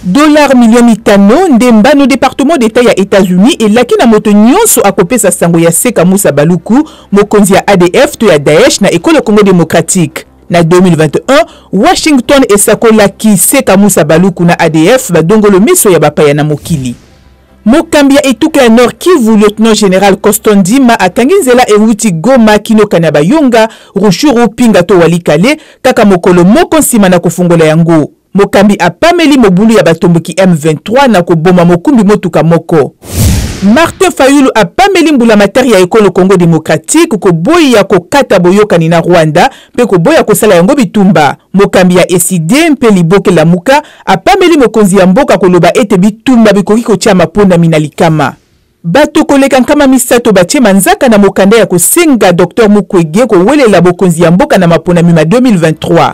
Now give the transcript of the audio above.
Dollar 5 million nde mbano Département d'État ya États-Unis elaki na moto nyonso akopesa sango ya Seka Musa Baluku, mokonzi ya ADF to ya Daesh na Ekolo Congo démocratique. Na 2021, Washington esakolaki Seka Musa Baluku na ADF badongolo miso ya bapaya na mokili. Mokambi ya etuka ya Nord Kivu, lieutenant général Constant Ndima, akangi nzela ewuti Goma kino Kanyabayonga, Rutshuru, Pinga to Walikale, kaka mokolo moko nsima na kofungola yango. Mokambi apameli mobulu ya batomboki M23 na koboma mokumbi motuka moko. Martin Fayulu apameli mbulamatari ya Ekolo Congo démocratique koboya kokata boyokani na Rwanda mpe koboya kosala yango bitumba. Mokambi ya ECiDé mpe liboke Lamuka apameli mokonzi ya mboka koloba ete bitumba bikoki kotia mapondami na likama. Bato koleka 300 batie manzaka na mokanda ya kosenga Dr Mukwege kowelela bokonzi ya mboka na maponami ma 2023.